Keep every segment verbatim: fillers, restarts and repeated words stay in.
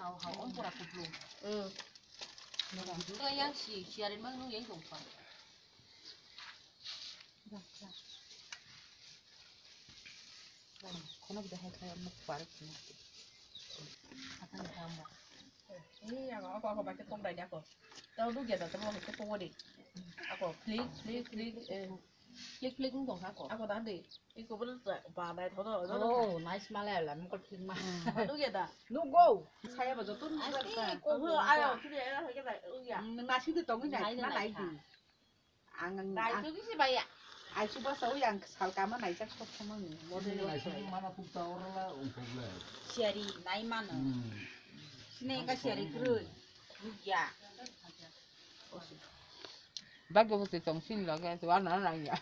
Hau hau, om pura kuplu. Hmm. Yang si, siarin mang nung yang dong pa. Kono bida hai khai, om pura kuplu. Apa ni kamu? Ini yang apa, apa baca tong dah ni aku. Tahu tu dia dah, tahu aku tong ni. Aku klik, klik, klik, eh. Klik, klik, nung dong ha ko. Ako dan di. Iko bel ba nai thodo. Oh, nice male la, mukol klik ma. Adu ya da. Nung go. Saya ba jotun. Iko ayo, kiri ayo, kiri ayo, ya. Nasi di tongi nai, ma nai di. Ang, ang, nai tu kisi ba ya. Ai suba sa yang sal kama nai jak sok sama ni. Model nai sok mana pukta orla ungkuk le. Siari nai mana. Sini ka siari krui. Ya. Bak bo se tong sin lo ke, wa na na ya.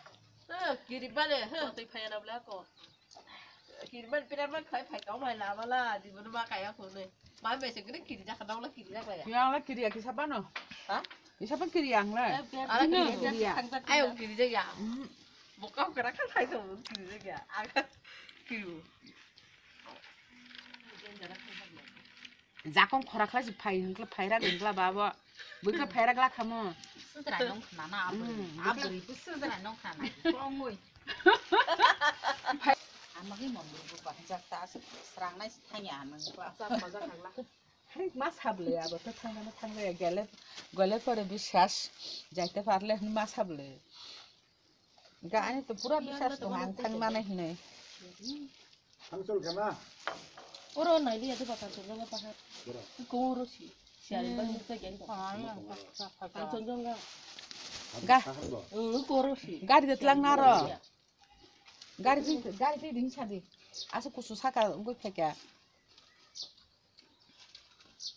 Eh, kiri bale, he, tei phaya na bla ko. Kiri bale pira ma khai phai ka mai la bala, di bono ma kaya ko ne. Ma me se kiri kiri ja ka dong la kiri ja ka ya. Yang la kiri ya kisa bano. Ha? Kisa ban kiri yang la. Ala kiri ja. Ayo kiri ja ya. Bo ka kara ka khai so kiri ja ya. Aga kiri. Jakong khora khlai si phai hwnkhe phairak wngla ba bo. Bwkha phairak la khamo. Sujra nong khna na abri. Mm, bwkha abri bu sujra nong khna na. Kongoi. Amagi mom bu ba jak ta srang nai thanya nang ba. Sa maja khagla. Hai ma sable abo to thangna thangla gele gele pore biswas jaite parle ma sable. Ga ani to pura biswas to ang thangnani hinai. Thangchol khana. Oro nai di atu bakar chol ga pahar. Bora. Ko oro si. Siari ba ni ta gen ko. Thangchol jong ga. Ga. Pahar bo. Ko oro si. Gari de tlang naro. Gari di, gari di ding sadi. Asu kusu saka ungui pheka.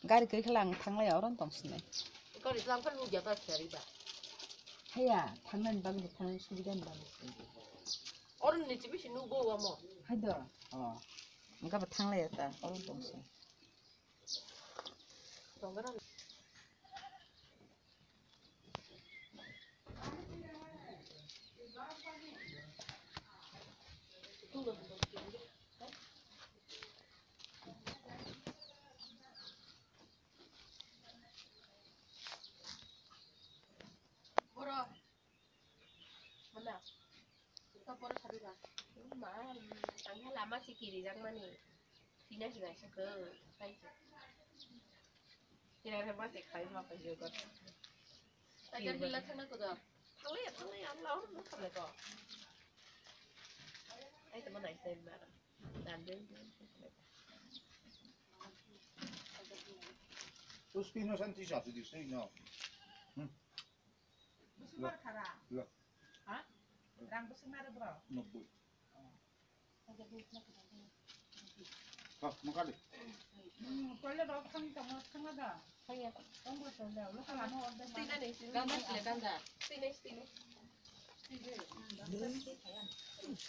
Gari kai khala ang thanglai oro tong sinai. Gari tlang kha nugya ta siari ba. Haya, thangnani bagwi thangnani subidani bagwi. Oro ni chibi si nugo wamo. Hai do. Oh. Engka ba thanglai ta oro tong sinai. Tong gara. Boro. Mana? Ito poro sabi ba. Ma, ang lama si kiri jak mani. Pina si nai sa ko. Kai si. Kira re ma si kai ma pa jo ko. Tajar hila thangna ko do. Thanglai, thanglai, ang lawan mo khamle ko. Ai to mana isai mara. Dan den. Terus pino santi satu di sini no. Hmm. Bwswk mar khara? Lo. Ha? Rang bwswk mare bro? Nobboi. Ha, maka de. Hmm, toilet rok thang tamo thang da. Thang ya. Tong bo toilet. Lo kala no order. Stina ni, stina. Ganda sile ganda. Stina, stina.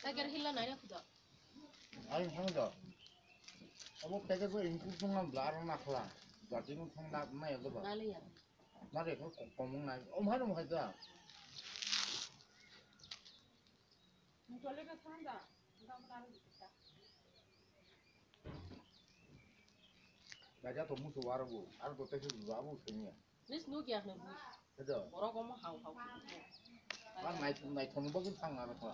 Tiger hilla nai na kuda. Ai thang da. Abo packet bo include tong na bla aro na khla. Gati no thang na na ya ba. Na le ya. Nare ko ko komung nai. Om hai no hai da. Gaja to musu waro bu. Aro to tesu bu abu senya. Nis nu kya ne bu. Hedo. Borok omo hau hau. Ba nai nai thong bo kin thang na ko.